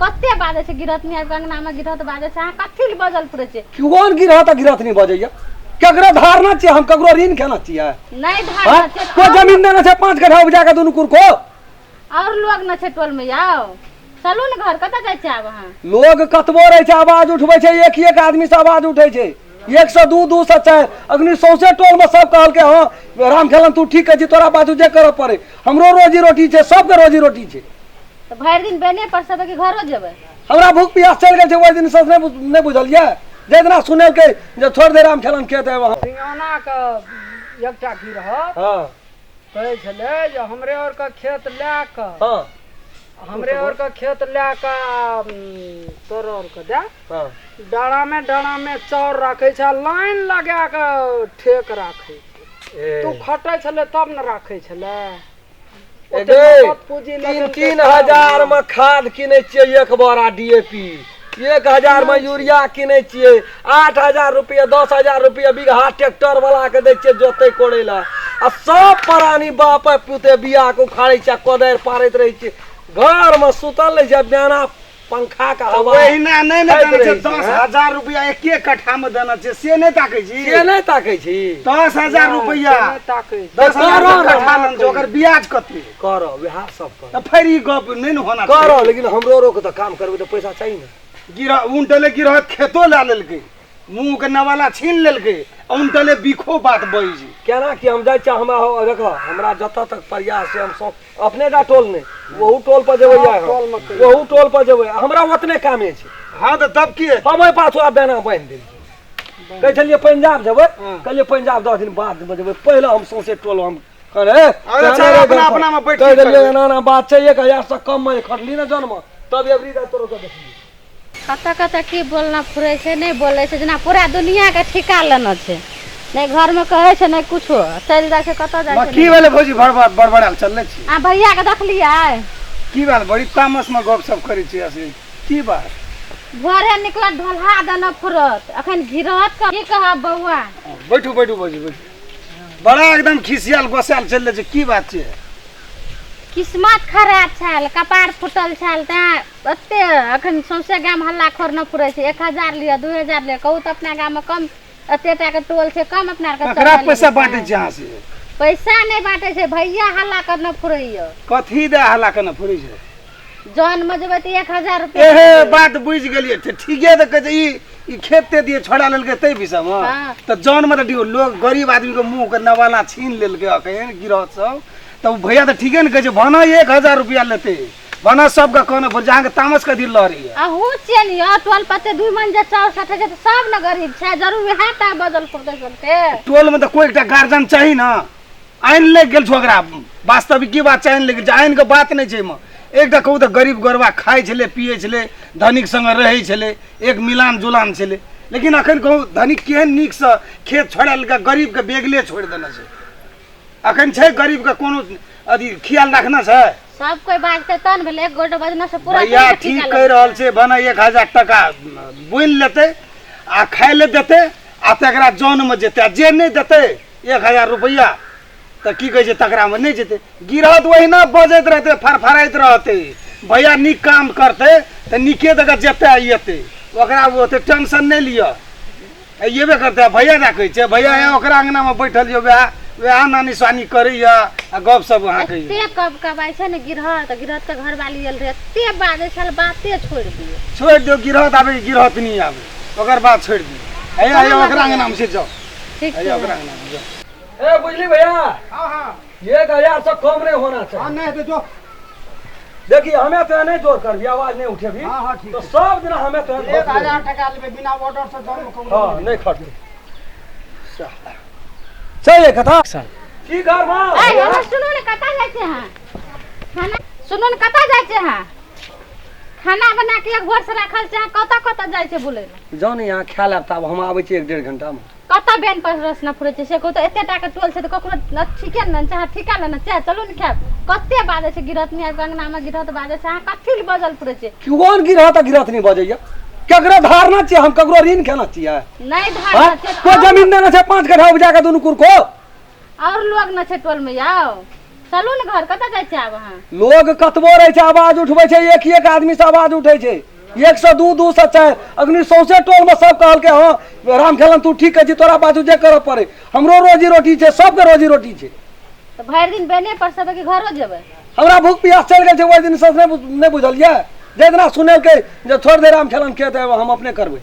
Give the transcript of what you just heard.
कते बाजै छै गिरहतनी आबि कऽ अंगनामे गिरहत बाजै छै, अहाँ कथी लए बजल फुरै छै? कोन गिरहत आ गिरहतनी बजैया? केकरो धारणा छियै? हम ककरो ऋण खेना छियै? नहि धारणा हाँ? छै। कोई जमीन देने छै 5 कट्ठा उपजा के दुनू कुरको? और लोग न छै टोल में? आउ चलू ने घर, कतऽ जाइ छै आब अहाँ? लोग कतबो रहै छै आवाज उठबै छै, एक एक आदमी से आवाज उठै छै, 1 से 2, 2 से 4, अग्नि सौंसे टोल में सब कहलकै हँ राम खेलन तू ठीक कहै छी, तोरा बाजू जे करऽ पड़े, हमरो रोजी रोटी छै, सबके रोजी रोटी छै। तऽ भरि दिन बेने पर सेबै कि घरो जेबै? हमरा भूख प्यास चलि गेल छै ओहि दिन से, नहि बुझलियै? जाहि दिना सुनेलकै जे छोड़ दे राम खेलन खेत है वहाँ। सिंघानाके एकटा गिरहत कहै छलै जे हमरे आओरके खेत लए कऽ हमरे आओरके खेत लए कऽ तोरो आओरके दए डारामे डारामे चाउर राखै छै आ लाइन लगा कऽ ठेक राखै छै। तू खटै छलै तब ने राखै छलै। 3 3 हजार में खाद किनै छियै, 1 बोरा डीएपी, 1000 में यूरिया किनै छियै, 8000 रुपया 10000 रुपया बीघा ट्रैक्टर वाला के दै छियै जोतै कोड़ै ला, आ सब प्राणी बाप पुते बिया के उखाड़ै छियै, कोदारि पारैत रहै छियै, घर में सुतल रहै छियै, बिना पंखा के हवा ओहिना नहि ने खाइत देने छै। रहै छै, 10000 रुपया एके कट्ठा में देने छै, से नहि ताकै छी? से नहि ताकै छी। 10000 रुपया ताकै। 10000 करऽ ने। कट्ठा लेने छै, ओकर ब्याज कते करऽ वएह सब करऽ। तऽ फेर ई गप नहि ने होना। करऽ, लेकिन हमरो रोक तऽ काम करबै तऽ पैसा चाही ने। गिरह उनटले गिरह खेतो लए लेलकै, मुँह के नवाला छीन लेलकै, उनटले बिखो बात बजै छै। केना कि हम जाइ छियै, हमरा हो देखऽ, हमरा जतऽ तक प्रयास छै हम सब अपने टा टोल नहि, ओहू टोल पर जेबै, सब जाइ हम। टोलमे कहियौ। ओहू टोल पर जेबै, हमरा ओतने कामे छै। हँ तऽ तब की? हम ओहि पाछू आब बेना बान्हि देलियै। कहै छलियै पंजाब जेबै, कहलियै पंजाब 10 दिन बाद मे जेबै, पहिले हम सौंसे टोल हम कहने अरे चल, अपना अपना मे बैठ कहि के देलियै करबै। एना एना बात छै, 1000 से कम मे खटली ने जन्म तब एबरी राति तोरो के देखलियै। कतऽ कतऽ की बोलना फुरै छै, नहि बोलै छै, जेना पूरा दुनियाके ठीका लेना छै। नहि घरमे कहै छै, नहि कुछो, चलि जाइ छै, कतऽ जाइ छै? की भेलै भौजी, बड़बड़ बड़बड़ायल चलले छी? आ भैयाके देखलियै? की बात, बड़ी तामस में गप सप करै छी असी, की बात? भोरे निकलत ढोलहा देने फुरत, अखन गिरहत के की कहब बौआ। बैठू बैठू भौजी बैठू। बड़ा एकदम खिसियाल गोसायल चलले छै, की बात छै? किस्मत खराब छल, कपार फूटल छल, तैं ओते अखन सौंसे गाम हल्ला खोर न फुरै छै। 1000 लिअ, 2000 लिअ, कहू तऽ अपना गाममे कम एते टा के टोल छै, कम अपना आरके ककरा चंदा पैसा लेबै बाँटै छै? छी अहाँ से? पैसा नहि बाँटै छै, भैया हल्ला करने फुरैया। कथी दे हल्ला केना फुरै छै? जौन मे जेबै तऽ 1000 रुपया एहे देबै। बात बुझि गेलियै, तऽ ठीके तऽ कहै छै, ई ई खेत ते दिए छोड़ा लेलकै ताहि विषयमे। तऽ जौन मे तऽ दियौ, लोग गरीब आदमी के मुँह के नवाला छीन लेलकै अखन गिरहत सब, तऽ ओ भैया तऽ ठीके ने कहै छै, भने 1000 रुपया लेतै, भने सबके कहने फुरै छै। अहाँके तामस कथी लहरैया? अहूँ छियै ने यौ, टोल पर 2 मन जे चाउर सटै छै तऽ सब ने गरीब छै, जरूर वएह टा बदल फुरतै सबके। टोल में तऽ कोई एकटा गार्जियन चाही ने। आनि ले गेल छौ ओकरा, वास्तविक की बात छै, आनि ले गेल छै, आनि के बात नहि छै एहिमे। एकटा कहू तऽ गरीब गोरबा खाइ छलै पियै छलै, धनिक संगे रहै छलै, एक मिलान जुलान छलै, लेकिन अखन कहू धनिक केहन नीकसँ खेत छोड़ा लेलकै, गरीबके बेगले छोड़ि देने छै। अखन छै गरीबके कोनो अथी ख्याल रखना छै? सब कोइ बाजतै तहन भेलै, एक गोटे बजना से पूरा भैया टोल के ठीक ठीका कहि लगतै। रहल छै, भने 1000 टका बुनि लेतै आ खाइ लए देतै आ तकरा जनमे जेतै, आ जे नहि देतै 1000 रुपैआ तऽ की कहै छै तकरामे नहि जेतै। गिरहत ओहिना बजैत रहतै, फरफराइत रहतै। भैया नीक काम करतै तऽ नीके दऽ कऽ जेतै आ एतै, ओकरा ओते टेंशन नहि लिअ, अयबे करतै। आ भैया राखै छै, भैया हे ओकरा अङ्गनामे बैठल यौ, वएह वएह नानी सानी करैया आ गप सप अहाँके एते कब कबाइ छै ने गिरहत, गिरहत के घरवाली आयल रहै, एते बाजै छल, बाते छोड़ि दियौ। छोड़ि दियौ, गिरहत आबै गिरहतनी आबै ओकर बात छोड़ि दियौ। हे हे ओकरा अङ्गनामे से जाउ। ठीक हे छै। ओकरा अङ्गनामे जाउ। ए बुझली भैया? हाँ हाँ। 1000 से कम नहीं होना हाँ चाहिए। नहीं तो जो देखिए हमें तो नहीं जोर कर भी आवाज नहीं उठे भी। हाँ हाँ ठीक तो है। सब दिन हमें तो 1000 टका लेबै बिना ऑर्डर से जौन ककरो। हाँ नहीं खटली सही है कथा की घर में। ए हेलो, सुनू ने, कतऽ जाइ छै अहाँ? खाना सुनू ने, कतऽ जाइ छै अहाँ? खाना बना के एक भोर से राखल छै, अहाँ कतऽ कतऽ जाइ छै बुलै लए? जाउ ने यहाँ खाय लेब, तब हम आबै छी 1-1.5 घंटा में। कतऽ बेन पर रसना फुरै छै से कहू तऽ? एते टा के टोल छै तऽ ककरो न ठीके ने चाहे ठीका लेना चाहे, चलू ने खायब। कते बाजै छै गिरहतनी आबि कऽ अंगनामे गिरहत बाजै छै, अहाँ कथी लए बजल फुरै छै? कोन गिरहत आ गिरहतनी बजैया? केकरो धारणा छियै? हम ककरो ऋण खेना छियै? नहि धारणा हाँ? छै। कोई जमीन देने छै 5 कट्ठा उपजा के दुनू कुरको? और लोग न छै टोल में? आउ चलू ने घर, कतऽ जाइ छियै आब अहाँ? लोग कतबो रहै छै आवाज उठबै छै, एक एक आदमी से आवाज उठै छै, 1 से 2, 2 से 4। अखनी सौंसे टोल में सब कहलकै हँ रामखेलन तू ठीक कहै छी, तोरा बाजू जे करऽ पड़े, हमरो रोजी रोटी छै, सबके रोजी रोटी छै। तऽ भरि दिन बेने पर सेबै कि घरो जेबै? हमरा भूख प्यास चलि गेल छै ओहि दिन से नहि बुझलियै, जाहि दिना सुनेलकै जे छोड़ि दे रामखेलन खेत, हम अपने करबै।